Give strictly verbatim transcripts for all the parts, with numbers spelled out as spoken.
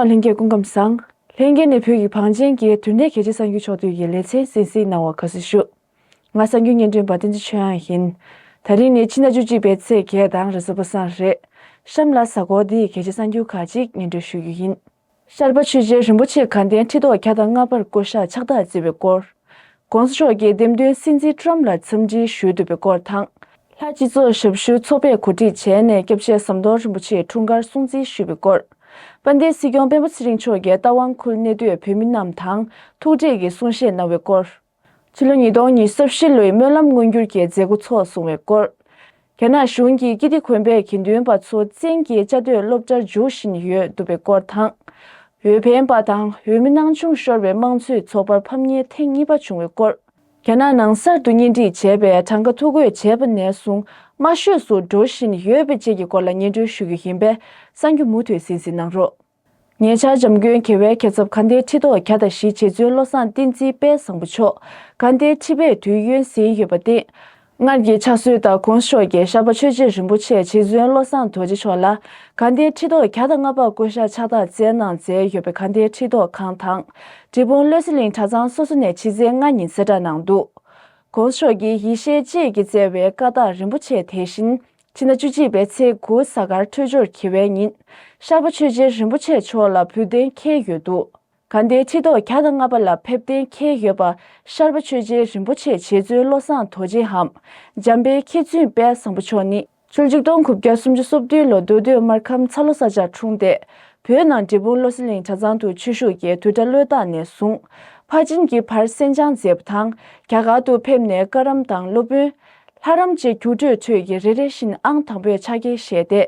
ལྷན་རྒྱས་སྐུ་ཁམས་བཟང་། ལྷན་རྒྱས་ནས་བོད་ཀྱི་བང་ཆེན་གྱི་དུས་གནད་གལ་ཆེ་གསར་འགྱུར་ཕྱོགས་བསྡུས་ཀྱི་ལེ་ཚན་གསན་གཟིགས་གནང་བར་དགའ་བསུ་ཞུ། ང་གསར་འགྱུར་སྙན་སྒྲོན་པ་བསྟན་འཛིན་ཆོས་དབྱངས་ཡིན། ད་རིང་ནི་ཕྱི་ཟླ་བཅུ་གཅིག་པའི་ཚེས་བརྒྱད་དང་རེས་གཟའ་པ་སངས་རེད། གཤམ་ལ་གཟའ་འཁོར་འདིའི་གལ་ཆེ་གསར་འགྱུར་ཁག་ཅིག་སྙན་སྒྲོན་ཞུ་རྒྱུ་ཡིན། ཤར་པ་ཆོས་རྒྱལ་རིན་པོ་ཆེ་དགའ་ལྡན་ཁྲི་ཐོག་བརྒྱ་དང་ལྔ་པར་བསྐོ་གཞག་ཕྱག་རྟགས་བསྩལ་བའི་སྐོར། ༸གོང་ས་མཆོག་གིས་འདེམས་ཐོན་སྲིད་འཛིན་ཊམ་ལ་འཚམས་འདྲི་ཞུ་བསྡད་པའི་སྐོར་དང་། ལྷ་སྤྱི་ཚོགས་ཞབས་ཞུ་ཚོགས་པས་གོ་སྒྲིག་བྱས་ནས་སྐྱབས་རྗེ་ཟམ་གདོང་རིན་པོ་ཆེའི་འཁྲུངས་སྐར་སྲུང་བརྩི་ཞུས་པའི་སྐོར། དཔལ་ལྡན་སྲིད་སྐྱོང་སྤེན་པ་ཚེ་རིང་མཆོག་གིས་རྟ་དབང་ཁུལ་གནས་སྡོད་བོད་མི་རྣམས་དང་ཐུག་འཕྲད་ཀྱིས་གསུང་བཤད་གནང་བའི་སྐོར། ཕྱི་ལོ་ཉིས་སྟོང་ཉི་ཤུ་རྩ་བཞི་ལོའི་སྨོན་ལམ་མངོན་འགྱུར་གྱི་མཛད་སྒོ་ཚོགས་སོང་བའི་སྐོར། རྒྱ་ནག་གཞུང་གིས་ཀིརྟི་དགོན་པའི་དགེ་འདུན་པ་ཚོ་བཙན་གྱིས་བཅའ་སྡོད་སློབ་གྲྭར་འཇུག་བཞིན་ཡོད་འདུག་པའི་སྐོར་དང་། འོས་འཕེན་པ་དང་འོས་མི་སྣང་ཆུང་ཤོར་བའི་དམངས་གཙོའི་ཚོགས་པར་ཕམ་ཉེས་ཐེངས་གཉིས་པ་བྱུང་བའི་སྐོར། རྒྱ་ནག་ནང་གསར་དུ་གཉེན་སྒྲིག་བྱས་པའི་གྲངས་ཀ་ཐོ་འགོད་བྱས་པ་ནས་བཟུང་དམའ་ཤོས་སུ་འགྲོ་བཞིན་ཡོད་པ་བཅས་ཀྱི་སྐོར་ལ་སྙན་སྒྲོན་ཞུ་རྒྱུ་ཡིན་པས་གསར་འགྱུར་མུ་མཐུད་གསན་གཟིགས་གནང་རོགས། ཉེ་ཆར་འཇམ་མགོན་རྒྱལ་བའི་མཁས་ཚབ་དགའ་ལྡན་ཁྲི་ཐོག་བརྒྱ་དང་བཞི་རྗེ་བཙུན་བློ་བཟང་བསྟན་འཛིན་དཔལ་བཟང་པོ་མཆོག་དགའ་ལྡན་ཁྲི་པའི་དུས་ཡུན་ཟིན་ཡོད་པར་བརྟེན། སྔར་གྱི་ཕྱག་སྲོལ་ལྟར་༸གོང་ས་མཆོག་གིས་ཤར་པ་ཆོས་རྗེ་རིན་པོ་ཆེ་རྗེ་བཙུན་བློ་བཟང་རྡོ་རྗེ་མཆོག་ལ་དགའ་ལྡན་ཁྲི་ཐོག་བརྒྱ་དང་ལྔ་པར་བསྐོ་གཞག་ཕྱག་རྟགས་བསྩལ་གནང་མཛད་ཡོད་པའི་དགའ་ལྡན་ཁྲི་ཐོག་ཁང་དང་། འབྲས་སྤུངས་བློ་གསལ་གླིང་གྲྭ་ཚང་སོ་སོ་ནས་ཕྱི་ཚེས་ལྔ་ཉིན་གསལ་བསྒྲགས་གནང་འདུག ༸གོང་ས་མཆོག་གིས་ཡེ་ཤེས་བཅས་ཀྱིས་བསྩལ་བའི་བཀའ་རྟགས་རིན་པོ་ཆེ་དེ་བཞིན། ཕྱི་ཟླ་བཅུ་གཅིག་པའི་ཚེས་དགུ་གཟའ་སྐར་འཕྲོད་སྦྱོར་གྱི་བའི་ཉིན། ཤར་པ་ཆོས་རྗེ་རིན་པོ་ཆེ་མཆོག་ལ་འབུལ་གཏན་འཁེལ་ཡོད་འདུག་དགའ་ལྡན་ཁྲི་ཐོག་བརྒྱ་དང་ལྔ་པ་ལ་ཕེབས་གཏན་འཁེལ་ཡོད་པ། ཤར་པ་ཆོས་རྗེ་རིན་པོ་ཆེ་རྗེ་བཙུན་བློ་བཟང་རྡོ་རྗེའམ། འཇམ་དཔལ་མཁས་བཙུན་དཔལ་བཟང་པོ་མཆོག་ནི། ཕྱི་ལོ་ཆིག་སྟོང་དགུ་བརྒྱ་སུམ་ཅུ་སོ་བདུན་ལོ་མདོ་སྟོད་སྨར་ཁམས་ཚ་ལྷོ་ས་ཆར་འཁྲུངས་ཏེ། བོད་ནང་འབྲས་སྤུངས་བློ་གསལ་གླིང་གྲྭ་ཚང་དུ་ཆོས་ཞུགས་ཀྱིས་དུས་འདྲ་བློས་བཏང་ནས་བཟུང་། ཕར་ཕྱིན་གྱི་བར་གསན་སྦྱང་མཛད་པ་དང་། རྒྱ་གར་དུ་ཕེབས་ནས་བཀའ་རམ་དང་སློབ་དཔོན། ལྷ་རམས་བཅས་རྒྱུགས་སྤྲོད་ཁྲོད་ཀྱི་རེ་རེ་བཞིན་ཨང་དང་པོའི་ཕྱག་འཁྱེར་བཞེས་ཏེ།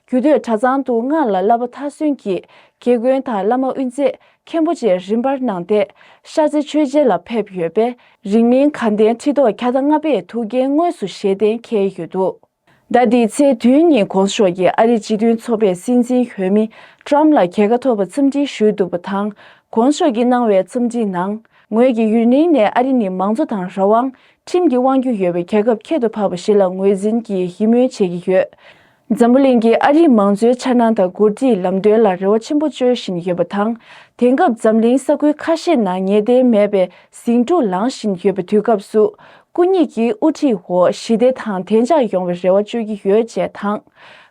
རྒྱུད་སྟོད་གྲྭ་ཚང་དུ་སྔགས་ལ་བསླབ་པ་མཐར་སོན་གྱིས་དགེ་བསྐོས་དང་བླ་མ་དབུ་མཛད་མཁན་པོ་བཅས་རིམ་པར་གནང་སྟེ། ཤར་རྩེ་ཆོས་རྗེ་ལ་ཕེབས་ཡོད་པས། རིང་མིན་དགའ་ལྡན་ཁྲི་ཐོག་བརྒྱ་དང་ལྔ་པའི་ཐུགས་འགན་དངོས་སུ་བཞེས་གཏན་འཁེལ་ཡོད་འདུག་ཟླ་འདིའི་ཚེས་བདུན་ཉིན་༸གོང་ས་མཆོག་གིས་ཨ་རིའི་སྤྱི་མཐུན་ཚོགས་པའི་སྲིད་འཛིན་འོས་མི་ཊམ་ལ་རྒྱལ་ཁ་ཐོབ་པར་འཚམས་འདྲི་ཞུས་འདུག་པ་དང་། ༸གོང་ས་མཆོག་གིས་གནང་བའི་འཚམས་འདྲིའི་ནང་། ངོས་ཀྱིས་ཡུན་རིང་ནས་ཨ་རི་ནི་མང་གཙོ་དང་རང་དབང་། ཁྲིམས་ཀྱིས་དབང་སྒྱུར་ཡོད་པའི་རྒྱལ་ཁབ་ཁྱད་དུ་འཕགས་པ་ཞིག་ལ་ངོས་འཛིན་གྱིས་ཡིད་སྨོན་བྱེད་ཀྱི་ཡོད། འཛམ་བུ་གླིང་གིས་ཨ་རིའི་མང་གཙོའི་འཆར་སྣང་དང་འགོ་ཁྲིད་ལམ་སྟོན་ལ་རེ་བ་ཆེན་པོ་བཅོལ་བཞིན་ཡོད་པ་དང་། དེང་སྐབས་འཛམ་གླིང་ས་ཁུལ་ཁ་ཤས་ནང་ངེས་གཏན་མེད་པའི་ཟིང་འཁྲུག་ལངས་བཞིན་ཡོད་པའི་དུས་སྐབས་སུ། སྐུ་ཉིད་ཀྱི་དབུ་ཁྲིད་འོག་ཞི་བདེ་དང་བདེ་འཇགས་ཡོང་བའི་རེ་བ་བཅོལ་གྱི་ཡོད་ཅེས་དང་།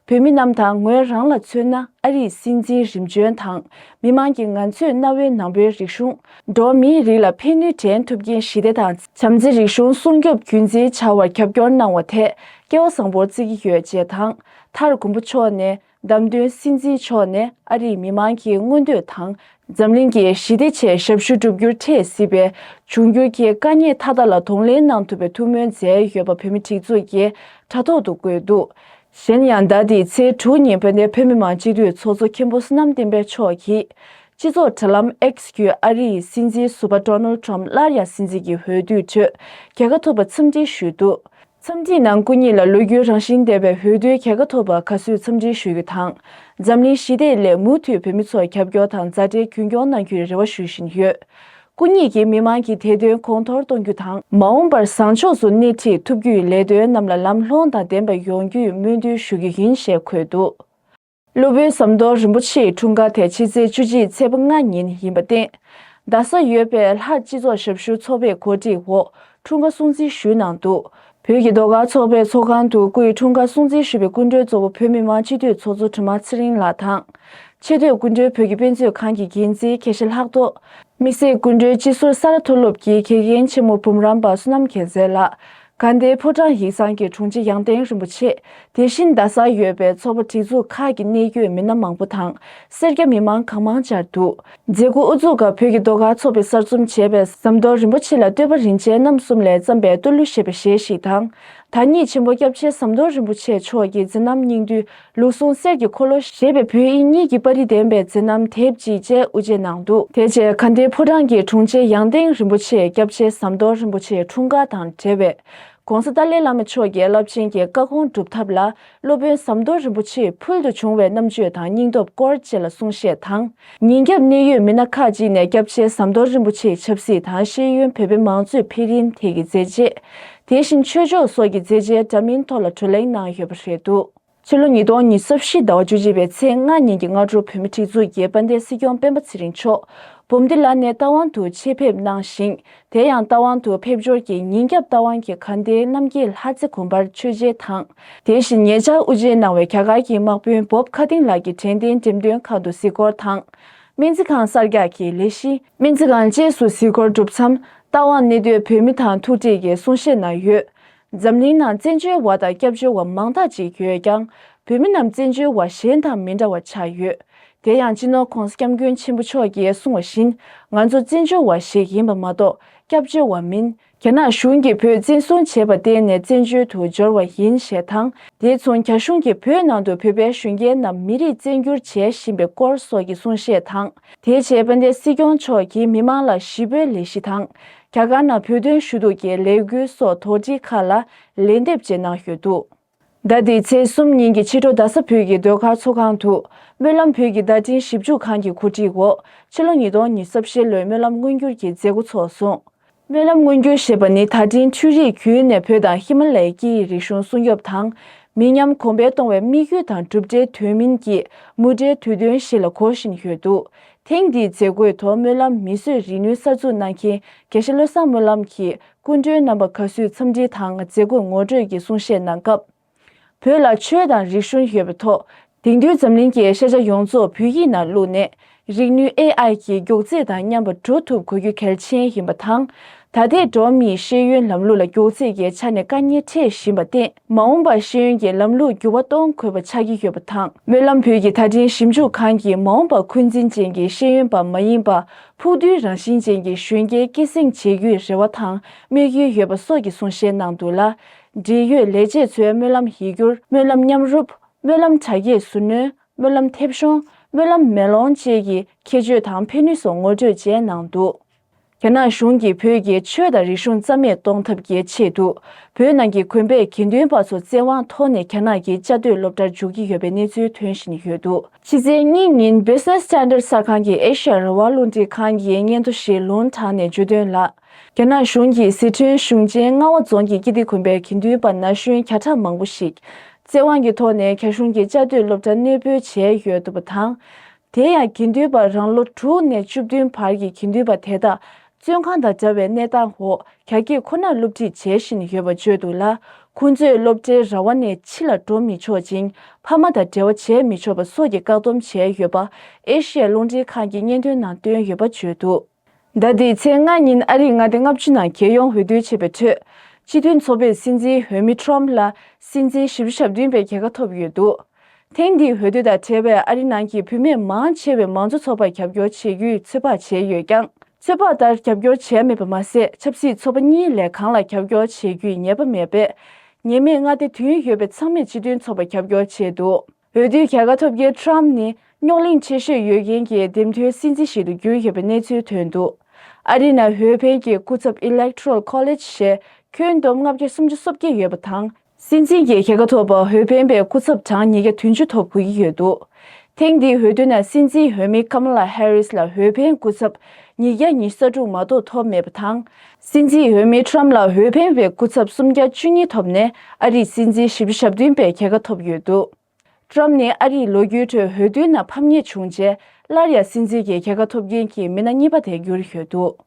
བོད་མི་རྣམས་དང་ངོས་རང་ལ་མཚོན་ན་ཨ་རིའི་སྲིད་འཛིན་རིམ་བྱོན་དང་། མི་མང་གིས་ང་ཚོས་གནའ་བོའི་ནང་པའི་རིག་གཞུང་། འགྲོ་བ་མིའི་རིགས་ལ་ཕན་ནུས་འདྲེན་ཐུབ་མཁན་ཞི་བདེ་དང་བྱམས་བརྩེ་རིག་གཞུང་སྲུང་སྐྱོབ་རྒྱུན་འཛིན་བྱ་བར་རྒྱབ་སྐྱོར་གནང་བ་དེ་སྐལ་བ་བཟང་པོར་བརྩི་གི་ཡོད་ཅེས་དང་། མཐར་མགོན་པོ་མཆོག་ནས་བདམས་ཐོན་སྲིད་འཛིན་མཆོག་ནས་ཨ་རིའི་མི་མང་གི་མངོན་འདོད་དང་། འཛམ་གླིང་གི་ཞི་བདེ་ཆེད་ཞབས་ཞུ་བསྒྲུབ་རྒྱུར་འཕྲད་སྲིད་པའི་འབྱུང་འགྱུར་གྱི་དཀའ་རྙོག་མཐའ་དག་ལ་གདོང་ལེན་གནང་ཐུབ་པའི་ཐུགས་སྨོན་མཛད་ཡོད་པ་བོད་མི་སྒྲིག་འཛུགས་ཀྱིས་དྲ་ཐོག་ཏུ་བཀོད་འདུག་གཞན་ཡང་ཟླ་འདིའི་ཚེས་དྲུག་ཉིན་དཔལ་ལྡན་བོད་མི་མང་སྤྱི་འཐུས་ཚོགས་གཙོ་མཁན་པོ་བསོད་ནམས་བསྟན་འཕེལ་མཆོག་གིས། སྤྱི་ཚོགས་དྲ་ལམ་X་བརྒྱུད་ཨ་རིའི་སྲིད་འཛིན་ཟུར་པ་ཌོ་ནལ་ཊམ་སླར་ཡང་སྲིད་འཛིན་གྱི་འོས་བསྡུའི་ཁྲོད་རྒྱལ་ཁ་ཐོབ་པར་འཚམས་འདྲི་ཞུས་འདུག་འཚམས་འདྲིའི་ནང་སྐུ་ཉིད་ལ་ལོ་རྒྱུས་རང་བཞིན་ལྡན་པའི་འོས་བསྡུའི་རྒྱལ་ཁ་ཐོབ་པར་དགའ་བསུའི་འཚམས་འདྲི་ཞུ་རྒྱུ་དང་། འཛམ་གླིང་ཞི་བདེའི་སླད་མུ་མཐུད་བོད་མི་ཚོར་རྒྱབ་སྐྱོར་དང་མཛའ་འབྲེལ་རྒྱུན་སྐྱོང་གནང་རྒྱུའི་རེ་བ་ཞུ་བཞིན་ཡོད། སྐུ་ཉིད་ཀྱིས་མི་མང་གི་བདེ་དོན་གོང་མཐོར་གཏོང་རྒྱུ་དང་། མ་འོངས་པར་བཟང་ཕྱོགས་སུ་སྣེ་ཁྲིད་ཐུབ་རྒྱུའི་ལས་དོན་རྣམས་ལ་ལམ་ལྷོང་དང་ལྡན་པ་ཡོང་རྒྱུའི་སྨོན་འདུན་ཞུ་རྒྱུ་ཡིན་ཞེས་འཁོད་འདུག་སློབ་དཔོན་ཟམ་གདོང་རིན་པོ་ཆེའི་འཁྲུངས་སྐར་དེ་ཕྱི་ཚེས་བཅུ་གཅིག་ཚེས་པ་ལྔ་ཉིན་ཡིན་པར་བརྟེན། རྡ་སར་ཡོད་པའི་ལྷ་སྤྱི་ཚོགས་ཞབས་ཞུ་ཚོགས་པས་གོ་སྒྲིག་འོག་འཁྲུངས་སྐར་སྲུང་བརྩི་ཞུས་གནང་འདུག་བོད་ཀྱི་ཟློས་གར་ཚོགས་པའི་ཚོགས་ཁང་དུ་སྐུ་ཡི་འཁྲུངས་སྐར་སྲུང་བརྩི་ཞུས་པའི་སྐུ་མགྲོན་གཙོ་བོ་བོད་མི་མང་སྤྱི་འཐུས་ཚོགས་གཙོ་སྒྲོལ་མ་ཚེ་རིང་ལགས་དང་། ཆེས་མཐོའི་སྐུ་མགྲོན་བོད་ཀྱི་དཔེ་མཛོད་ཁང་གི་འགན་འཛིན་དགེ་བཤེས་ལྷག་རྡོར། དམིགས་བསལ་སྐུ་མགྲོན་སྤྱི་ཟུར་ས་རཱ་མཐོ་སློབ་ཀྱི་དགེ་རྒན་ཆེན་མོ་འབུམ་རམས་པ་བསོད་ནམས་རྒྱལ་མཚན་ལགས། དགའ་ལྡན་ཕོ་བྲང་ཡིག་ཚང་གི་དྲུང་ཆེ་ཡང་སྟེང་རིན་པོ་ཆེ། དེ་བཞིན་རྡ་སར་ཡོད་པའི་ཚོགས་པ་སྒྲིག་འཛུགས་ཁག་གི་གནད་ཡོད་མི་སྣ་མང་པོ་དང་། སེར་སྐྱ་མི་མང་གང་མང་བཅར་འདུག་མཛད་སྒོ་དབུ་འཛུགས་སྐབས་བོད་ཀྱི་ཟློས་གར་ཚོགས་པས་གསར་རྩོམ་བྱས་པའི་ཟམ་གདོང་རིན་པོ་ཆེ་ལ་བསྟོད་པ་རིན་ཆེན་རྣམ་གསུམ་ལས་བརྩམས་པའི་བསྟོད་གླུ་ཞེས་པའི་གཞས་ཤིག་དང་། དར་ཉིད་ཆེན་པོ་སྐྱབས་རྗེ་ཟམ་གདོང་རིན་པོ་ཆེ་མཆོག་གི་མཛད་རྣམ་སྙིང་བསྡུས། ལུགས་ཟུང་གསེར་གྱི་འཁོར་ལོ་ཞེས་པའི་བོད་དབྱིན་གཉིས་ཀྱི་པར་རིས་ལྡན་པའི་མཛད་རྣམ་དེབ་ཅིག་བཅས་དབུ་འབྱེད་གནང་འདུག་དེ་རྗེས་དགའ་ལྡན་ཕོ་བྲང་གི་དྲུང་ཆེ་ཡང་སྟེང་རིན་པོ་ཆེས་སྐྱབས་རྗེ་ཟམ་གདོང་རིན་པོ་ཆེའི་འཁྲུངས་སྐར་དང་འབྲེལ་བའི་༸གོང་ས་ཏཱ་ལའི་བླ་མ་མཆོག་གི་རླབས་ཆེན་གྱི་བཀའ་དགོངས་སྒྲུབ་ཐབས་ལ་སློབ་དཔོན་ཟམ་གདོང་རིན་པོ་ཆེའི་ཕུལ་དུ་བྱུང་བའི་རྣམ་དཔྱོད་དང་སྙིང་སྟོབས་སྐོར་བཅས་ལ་གསུང་བཤད་དང་། ཉིན་རྒྱབ་གནད་ཡོད་མི་སྣ་ཁག་ཅིག་ནས་སྐྱབས་རྗེ་ཟམ་གདོང་རིན་པོ་ཆེའི་ཆབ་སྲིད་དང་ཤེས་ཡོན་བོད་པའི་མང་གཙོའི་འཕེལ་རིམ་ཐད་ཀྱི་མཛད་རྗེས། དེ་བཞིན་ཆོས་ཕྱོགས་སོགས་ཀྱི་མཛད་རྗེས་འདྲ་མིན་ཐོག་ལ་བགྲོ་གླེང་གནང་ཡོད་པ་རེད་འདུག་ཕྱི་ལོ་ཉིས་སྟོང་ཉི་ཤུ་རྩ་བཞི་ཟླ་བ་བཅུ་གཅིག་པའི་ཚེས་ལྔ་ཉིན་གྱི་སྔ་དྲོ་བོད་མི་སྒྲིག་འཛུགས་ཀྱི་དཔལ་ལྡན་སྲིད་སྐྱོང་སྤེན་པ་ཚེ་རིང་མཆོག་བོམ་ཏི་ལ་ནས་རྟ་དབང་དུ་ཆེད་ཕེབས་གནང་ཞིང་། དེ་ཡང་རྟ་དབང་དུ་ཕེབས་འབྱོར་གྱི་ཉིན་རྒྱབ་རྟ་དབང་གི་དགའ་ལྡན་རྣམ་རྒྱལ་ལྷ་རྩེ་དགོན་པར་མཆོད་མཇལ་དང་། དེ་བཞིན་ཉེ་ཆར་དབུ་འབྱེད་གནང་བའི་རྒྱ་གར་གྱི་དམག་དཔོན་བོབ་ཁ་ཏིང་ལགས་ཀྱི་དྲན་རྟེན་འགྲེམས་སྟོན་ཁང་དུ་གཟིགས་སྐོར་དང་། སྨན་རྩིས་ཁང་གསར་རྒྱག་གི་ལས་གཞི། སྨན་རྩིས་ཁང་བཅས་སུ་གཟིགས་སྐོར་གྲུབ་མཚམས། རྟ་དབང་གནས་སྡོད་བོད་མི་དང་ཐུག་འཕྲད་ཀྱིས་གསུང་བཤད་གནང་ཡོད། འཛམ་གླིང་ནང་བཙན་བྱོལ་བ་དང་སྐྱབས་བཅོལ་བ་མང་དག་ཅིག་ཡོད་ཀྱང་། བོད་མི་རྣམས་བཙན་བྱོལ་བ་གཞན་དང་མི་འདྲ་བ་ཆགས་ཡོད། དེ་ཡང་སྤྱི་ནོར་༸གོང་ས་༸སྐྱབས་མགོན་ཆེན་པོ་མཆོག་གིས་གསུངས་པ་བཞིན། ང་ཚོ་བཙན་བྱོལ་བ་ཞིག་ཡིན་པ་མ་གཏོགས་སྐྱབས་བཅོལ་བ་མིན། རྒྱ་ནག་གཞུང་གིས་བོད་བཙན་བཟུང་བྱས་པར་བརྟེན་ནས་བཙན་བྱོལ་དུ་འབྱོར་བ་ཡིན་ཞེས་དང་། དེ་མཚུངས་རྒྱ་གཞུང་གིས་བོད་ནང་དུ་བོད་པའི་གཞོན་སྐྱེས་རྣམས་མི་རིགས་བཙན་བསྒྱུར་བྱེད་བཞིན་པའི་སྐོར་སོགས་ཀྱི་གསུང་བཤད་དང་། དེའི་རྗེས་དཔལ་ལྡན་སྲིད་སྐྱོང་མཆོག་གིས་མི་མང་ལ་ཞི་བའི་ལས་གཞི་དང་། རྒྱ་གར་ནང་བོད་དོན་ཞུ་གཏུག་གི་ལས་འགུལ་སོགས་དོགས་འདྲི་ཁག་ལ་ལན་འདེབས་བཅས་གནང་ཡོད་འདུག་ཟླ་འདིའི་ཚེས་གསུམ་ཉིན་གྱི་ཕྱི་དྲོ་རྡ་ས་བོད་ཀྱི་ཟློས་གར་ཚོགས་ཁང་དུ། སྨོན་ལམ་བོད་ཀྱི་བརྡ་འཕྲིན་ཞིབ་འཇུག་ཁང་གི་གོ་སྒྲིག་འོག་ཕྱི་ལོ་ཉིས་སྟོང་ཉི་ཤུ་རྩ་བཞི་ལོའི་སྨོན་ལམ་མངོན་འགྱུར་གྱི་མཛད་སྒོ་ཚོགས་སོང་། སྨོན་ལམ་མངོན་འགྱུར་ཞེས་པ་ནི་ད་ཕྲན་འཕྲུལ་རིག་བརྒྱུད་ནས་བོད་དང་ཧི་མ་ལ་ཡའི་སྐད་ཡིག་རིག་གཞུང་སྲུང་སྐྱོབ་དང་། མི་ཉམས་གོང་འཕེལ་གཏོང་བའི་དམིགས་ཡུལ་དང་གྲུབ་འབྲས་དོན་སྨིན་གྱིས་མུ་འབྲེལ་དུས་སྟོན་ཞིག་ལ་གོ་བཞིན་ཡོད་འདུག་ཐེངས་འདིའི་མཛད་སྒོའི་ཐོག་སྨོན་ལམ་མིས་བཟོས་རིག་ནུས་གསར་འཛུགས་གནང་མཁན་དགེ་བཤེས་བློ་བཟང་སྨོན་ལམ་གྱིས་སྐུ་མགྲོན་རྣམ་པ་དགའ་བསུའི་འཚམས་འདྲི་དང་མཛད་སྒོའི་ངོ་སྤྲོད་ཀྱི་གསུང་བཤད་གནང་སྐབས། བོད་ལ་ཆོས་དང་རིག་གཞུང་ཡོད་པའི་ཐོག་དེང་དུས་འཛམ་གླིང་གི་ཤེས་བྱ་ཡོངས་རྫོགས་བོད་ཡིག་ནང་བླུགས་ནས། རིག་ནུས་ཨེ་ཨའི་གི་མགྱོགས་ཚད་དང་མཉམ་པར་འགྲོ་ཐུབ་དགོས་རྒྱུ་གལ་ཆེན་ཡིན་པ་དང་། ད་ལྟའི་འབྲོག་མིའི་ཤེས་ཡོན་ལམ་ལུགས་ལ་མགྱོགས་ཚད་ཀྱི་ཆ་ནས་དཀའ་ངལ་འཕྲད་བཞིན་པར་བརྟེན། མ་འོངས་པར་ཤེས་ཡོན་གྱི་ལམ་ལུགས་འགྱུར་བ་གཏོང་དགོས་པ་ཆགས་ཀྱི་ཡོད་པ་དང་། སྨོན་ལམ་བོད་ཀྱི་བརྡ་འཕྲིན་ཞིབ་འཇུག་ཁང་གིས་མ་འོངས་པར་འཁོན་འཛིན་ཅན་གྱི་ཤེས་ཡོན་པ་མ་ཡིན་པ། ཕུགས་འདུན་རང་བཞིན་ཅན་གྱི་གཞོན་སྐྱེས་སྐྱེད་སྲིང་བྱེད་རྒྱུའི་རེ་བ་དང་དམིགས་ཡུལ་ཡོད་པ་སོགས་ཀྱི་གསུང་བཤད་གནང་འདུག་ལ། འབྲེལ་ཡོད་ལས་བྱེད་ཚོས་སྨོན་ལམ་ཡིག་སྒྱུར། སྨོན་ལམ་མཉམ་རུབ། སྨོན་ལམ་དྲ་རྒྱའི་ཟུར་སྣོན། སྨོན་ལམ་མཐེབ་གཞོང་། སྨོན་ལམ་མེ་ལོང་བཅས་ཀྱི་ཁྱད་ཆོས་དང་ཕན་ནུས་སོགས་ངོ་སྤྲོད་བཅས་གནང་འདུག་རྒྱ་ནག་གཞུང་གིས་བོད་ཀྱི་ཆོས་དང་རིག་གཞུང་རྩ་མེད་གཏོང་ཐབས་ཀྱི་ཆེད་དུ། བོད་ནང་གི་དགོན་པའི་དགེ་འདུན་པ་ཚོ་བཙན་དབང་ཐོག་ནས་རྒྱ་ནག་གི་བཅའ་སྡོད་སློབ་གྲྭར་འཇུག་གི་ཡོད་པའི་གནས་ཚུལ་ཐོན་བཞིན་ཡོད་འདུག་ཕྱི་ཚེས་གཉིས་ཉིན་Business Standard གསར་ཁང་གི་ཨེ་ཤི་ཡ་རང་དབང་རླུང་འཕྲིན་ཁང་གི་སྙན་ཐོ་ཞིག་ལུང་དྲངས་ནས་བརྗོད་དོན་ལ། རྒྱ་ནག་གཞུང་གིས་ཟི་ཁྲོན་གཞུང་ཆེན་རྔ་བ་རྫོང་གི་ཀིརྟི་དགོན་པའི་དགེ་འདུན་པ་ན་གཞོན་བརྒྱ་ཕྲག་མང་པོ་ཞིག་བཙན་དབང་གི་ཐོག་ནས་རྒྱ་གཞུང་གི་བཅའ་སྡོད་སློབ་གྲྭར་གནས་སྤོས་བྱས་ཡོད་འདུག་པ་དང་། དེ་ཡང་དགེ་འདུན་པ་རང་ལོ་དྲུག་ནས་བཅུ་བདུན་བར་གྱི་དགེ་འདུན་པ་དེ་དག་བཙོན་ཁང་དང་འདྲ་བའི་གནས་སྟངས་འོག་རྒྱ་སྐད་ཁོ་ནར་སློབ་ཁྲིད་བྱེད་བཞིན་ཡོད་པ་བརྗོད་འདུག་ལ། ཁོང་ཚོས་སློབ་གྲྭའི་ར་བ་ནས་ཕྱི་ལ་འགྲོ་མི་ཆོག་ཅིང་། ཕ་མ་དང་འབྲེལ་བ་བྱེད་མི་ཆོག་པ་སོགས་ཀྱི་བཀག་སྡོམ་བྱས་ཡོད་པ། ཨེ་ཤི་ཡ་རླུང་འཕྲིན་ཁང་གི་སྙན་ཐོའི་ནང་བཏོན་ཡོད་པ་བརྗོད་འདུག་ཟླ་འདིའི་ཚེས་ལྔ་ཉིན་ཨ་རིའི་མངའ་སྡེ་ལྔ་བཅུ་ནང་རྒྱལ་ཡོངས་འོས་བསྡུ་བྱས་པའི་ཁྲོད། སྤྱི་མཐུན་ཚོགས་པས་སྲིད་འཛིན་འོས་མི་ཁྲོམ་ལ་སྲིད་འཛིན་བཞི་བཅུ་ཞེ་བདུན་པའི་རྒྱལ་ཁ་ཐོབ་ཡོད་འདུག་ཐེངས་འདིའི་འོས་བསྡུ་དང་འབྲེལ་བའི་ཨ་རི་ནང་གི་བུད་མེད་མང་ཆེ་བས་མང་གཙོ་ཚོགས་པར་རྒྱབ་སྐྱོར་བྱེད་རྒྱུའི་ཚོད་དཔག་བྱས་ཡོད་ཀྱང་། ཚོད་དཔག་ལྟར་རྒྱབ་སྐྱོར་བྱས་མེད་པ་མ་ཟད། ཆབ་སྲིད་ཚོགས་པ་གཉིས་ལས་གང་ལ་རྒྱབ་སྐྱོར་བྱེད་རྒྱུའི་ཉེས་པ་མེད་པས། ཉེས་མེད་མངའ་སྡེ་བདུན་ཡོད་པའི་ཚང་མས་སྤྱི་མཐུན་ཚོགས་པར་རྒྱབ་སྐྱོར་བྱས་འདུག་འོས་བསྡུའི་རྒྱལ་ཁ་ཐོབ་མཁན་ཁྲམ་ནི་རྙོག་གླེང་ཆེ་ཤོས་ཡོད་མཁན་གྱི་འདེམས་ཐོན་སྲིད་འཛིན་ཞིག་ཏུ་གྱུར་ཡོད་པའི་གནས་ཚུལ་ཐོན་འདུག་ཨ་རི་ནང་འོས་འཕེན་གྱི་སྐུ་ཚབ་Electoral College ཞེས་ཁྱོན་བསྡོམས་ལྔ་བརྒྱ་སུམ་ཅུ་སོ་བརྒྱད་ཡོད་པ་དང་། སྲིད་འཛིན་གྱི་རྒྱལ་ཁ་ཐོབ་པར་འོས་འཕེན་པའི་སྐུ་ཚབ་གྲངས་ཉིས་བརྒྱ་བདུན་ཅུ་ཐོབ་དགོས་ཀྱི་ཡོད་འདུག་ཐེངས་འདིའི་འོས་བསྡུ་ནང་སྲིད་འཛིན་འོས་མི་ཀམ་ལ་ཧེ་རིས་ལ་འོས་འཕེན་སྐུ་ཚབ་ཉིས་བརྒྱ་ཉི་ཤུ་རྩ་དྲུག་མ་གཏོགས་ཐོབ་མེད་པ་དང་། སྲིད་འཛིན་འོས་མི་ཁྲམ་ལ་འོས་འཕེན་པའི་སྐུ་ཚབ་སུམ་བརྒྱ་བཅུ་གཉིས་ཐོབ་ནས་ཨ་རིའི་སྲིད་འཛིན་བཞི་བཅུ་ཞེ་བདུན་པའི་རྒྱལ་ཁ་ཐོབ་ཡོད་འདུག་ཁྲམ་ནི་ཨ་རིའི་ལོ་རྒྱུས་ཁྲོད་འོས་བསྡུའི་ནང་ཕམ་ཉེས་བྱུང་རྗེས་སླར་ཡང་སྲིད་འཛིན་གྱི་རྒྱལ་ཁ་ཐོབ་མཁན་གྱི་མི་སྣ་གཉིས་པ་དེ་གྱུར་ཡོད་འདུག་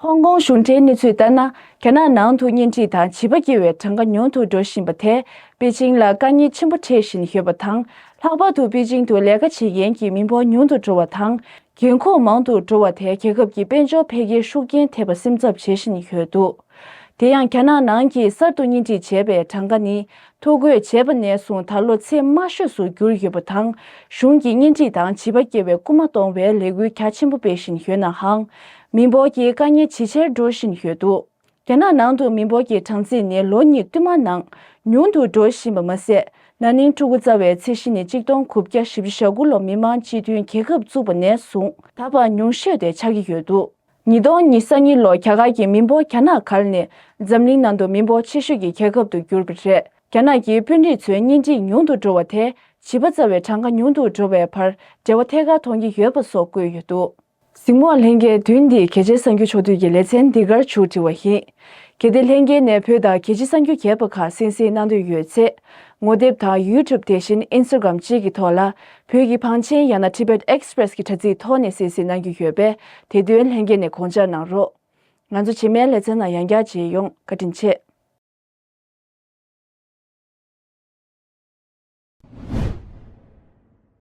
ཧོང་ཀོང་གཞུང་འབྲེལ་གནས་ཚུལ་ལྟར་ན། རྒྱ་ནག་ནང་དུ་གཉེན་སྒྲིག་དང་བྱིས་པ་སྐྱེ་བའི་གྲངས་ཀ་ཉུང་དུ་འགྲོ་བཞིན་པ་དེས་པེ་ཅིང་ལ་དཀའ་ངལ་ཆེན་པོ་འཕྲད་བཞིན་ཡོད་པ་དང་། ལྷག་པར་དུ་པེ་ཅིང་དུ་ལས་ཀ་བྱེད་མཁན་གྱི་མི་འབོར་ཉུང་དུ་འགྲོ་བ་དང་། རྒན་འཁོགས་མང་དུ་འགྲོ་བ་དེས་རྒྱལ་ཁབ་ཀྱི་དཔལ་འབྱོར་འཕེལ་རྒྱས་ཤུགས་རྐྱེན་ཐེབས་པར་སེམས་འཚབ་བྱེད་བཞིན་ཡོད་འདུག་དེ་ཡང་རྒྱ་ནག་ནང་གི་གསར་དུ་གཉེན་སྒྲིག་བྱས་པའི་གྲངས་ཀ་ནི་ཐོ་འགོད་བྱས་པ་ནས་བཟུང་ད་ལོ་ཚད་དམའ་ཤོས་སུ་གྱུར་ཡོད་པ་དང་། གཞུང་གིས་གཉེན་སྒྲིག་དང་བྱིས་པ་སྐྱེ་བའི་སྐུལ་མ་གཏོང་བའི་ལས་འགུལ་རྒྱ་ཆེན་པོ་སྤེལ་བཞིན་ཡོད་ནའང་། མི་འབོར་གྱི་དཀའ་ངལ་ཇེ་ཆེར་འགྲོ་བཞིན་ཡོད་འདུག་རྒྱ་ནག་ནང་དུ་མི་འབོར་གྱི་གྲངས་ཚད་ནི་ལོ་གཉིས་བསྟུད་མར་ནང་ཉུང་དུ་འགྲོ་བཞིན་པ་མ་ཟད། ན་ནིང་ཕྲུ་གུ་བཙའ་བའི་ཚད་གཞི་ནི་གཅིག་སྟོང་དགུ་བརྒྱ་བཞི་བཅུ་ཞེ་དགུ་ལོ་མི་དམངས་སྤྱི་མཐུན་རྒྱལ་ཁབ་བཙུགས་པ་ནས་བཟུང་ད་བར་ཉུང་ཤོས་དེ་ཆགས་ཀྱི་ཡོད་འདུག་ཉིས་སྟོང་ཉི་ཤུ་རྩ་གཉིས་ལོར་རྒྱ་གར་གྱི་མི་འབོར་རྒྱ་ནག་གར་ནས་འཛམ་གླིང་ནང་དུ་མི་འབོར་ཆེ་ཤོས་ཀྱི་རྒྱལ་ཁབ་ཏུ་གྱུར་པ་རེད། རྒྱ་ནག་གི་དཔོན་རིགས་ཚོའི་གཉེན་སྒྲིག་ཉུང་དུ་འགྲོ་བ་དེས་བྱིས་པ་བཙའ་བའི་གྲངས་ཀ་ཉུང་དུ་འགྲོ་བའི་བར་འབྲེལ་བ་ཐད་ཀར་མཐོང་གི་ཡོད་པ་སོགས་བཀོད་ཡོད་འདུག་གཟིགས་མོ་བ་ལྷན་རྒྱས། བདུན་འདིའི་གལ་ཆེའི་གསར་འགྱུར་ཕྱོགས་བསྡུས་ཀྱི་ལེ་ཚན་འདི་གར་མཇུག་སྒྲིལ་བ་ཡིན། གལ་ཏེ་ལྷན་རྒྱས་ནས་བོད་དང་གལ་ཆེའི་གསར་འགྱུར་རྒྱས་པ་ཁག་གསན་གཟིགས་གནང་འདོད་ཡོད་ཚེ། ངོ་དེབ་དང་ཡུ་ཊུབ་དེ་བཞིན་ཨིན་སི་ཊ་གྷ་རམ་བཅས་ཀྱི་ཐོག་ལ། བོད་ཀྱི་བང་ཆེན་ཡང་ན་Tibet Express གྱི་དྲ་ཚིགས་ཐོག་ནས་གསན་གཟིགས་གནང་རྒྱུ་ཡོད་པས། དེ་དོན་ལྷན་རྒྱས་ནས་དགོངས་འཇགས་གནང་རོགས། ང་ཚོ་རྗེས་མའི་ལེ་ཚན་ནང་ཡང་བསྐྱར་མཇལ་ཡོང་། བཀའ་དྲིན་ཆེ།